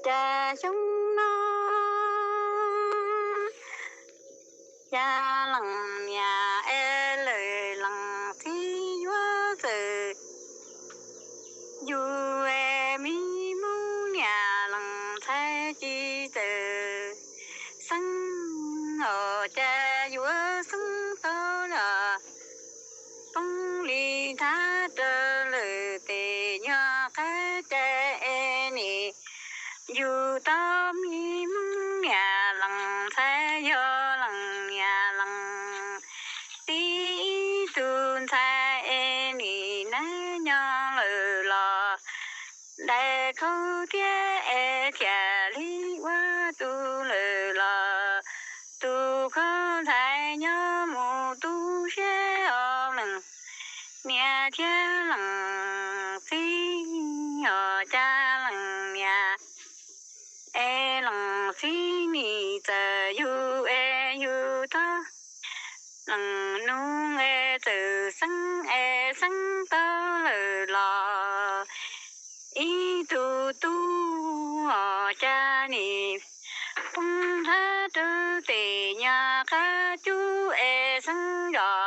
Cas xyoo no cas leej niam es lawm leej txiv yuav txawm yug es me Hmoob niam leej ntxhais tsis txawm xeeb os, cas yuav xeeb tau los poob li nthab rau lawm tes nyuag qab cas es nim yug tau me Hmoob niam leej ntxhais yog leej niam leej txiv ib tug ntxhais es nim nab nyob lawm los dais khaub thiab es thiaj li ua tus lawm los tus khaub ntxhais nyob mus tu siab os leej niam thiab leej txiv os, cas leej niam es leej txiv nim txawm yug es yug tau leej nus es txawm xeeb es xeeb tau lawm los ib tug tub os, cas nim poob nthab rau tes nyuag qab cub es xeeb zos.